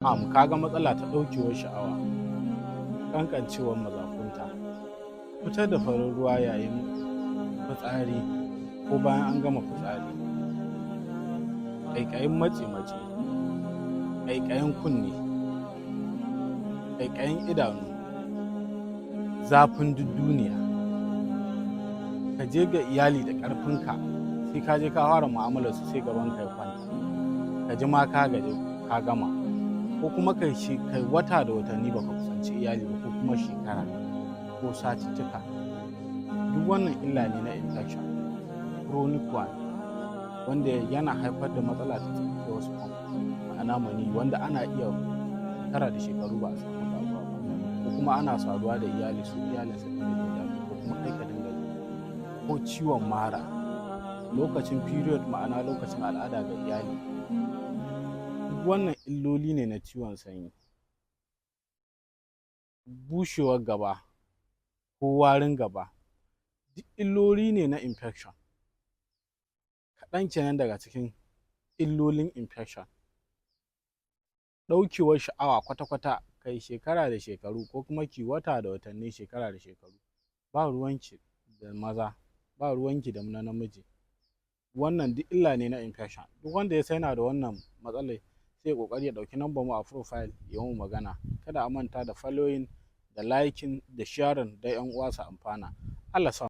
Kaga matsala ta ɗaukewar sha'awa, ƙanƙancewar mazakunta, fitar da farin ruwa yayin fitsari ko bayan an gama fitsari, ƙaiƙayin matse-matsi, ƙaiƙayin kunne, ƙaiƙayin idanu, zafin dunduniya, ka je ga iyali da ƙarfinka, sai ka je ka fara mu'amalar su sai gabanka ya kwanta, ka ji ma ka gaji ka gama, ko kuma kai wata da watanni baka kusanci iyali ba, ko kuma shekara ko satuttuka. Duk wannan illa ne na infection, chronic one, wanda yana haifar da matsala ta tsinkewar sperm, ma'ana maniyyi, wanda ana iya shekara da shekaru ba a samu ƙaruwa ba, ko kuma ana saduwa da iyali, su iyalin su dinga jin zafi ko kuma kai ka dinga ji, ko ciwon mara lokacin period, ma'ana lokacin al'ada ga iyali. Duk wannan illoli ne na ciwon sanyi. Bushewar gaba ko warin gaba, duk illoli ne na infection. Kaɗan kenan daga cikin illolin infection. Ɗaukewar sha'awa kwata-kwata, kai shekara da shekaru ko kuma ki wata da watanni, shekara da shekaru, ba ruwanki da maza, ba ruwanki da na namiji, wannan duk illa ne na infection. Duk wanda ya san yana da wannan matsalar, sai ya ƙoƙari ya ɗauki number mu a profile ya mu magana. Kada a manta da following da liking da sharing don 'yan uwa su amfana. Allah sa.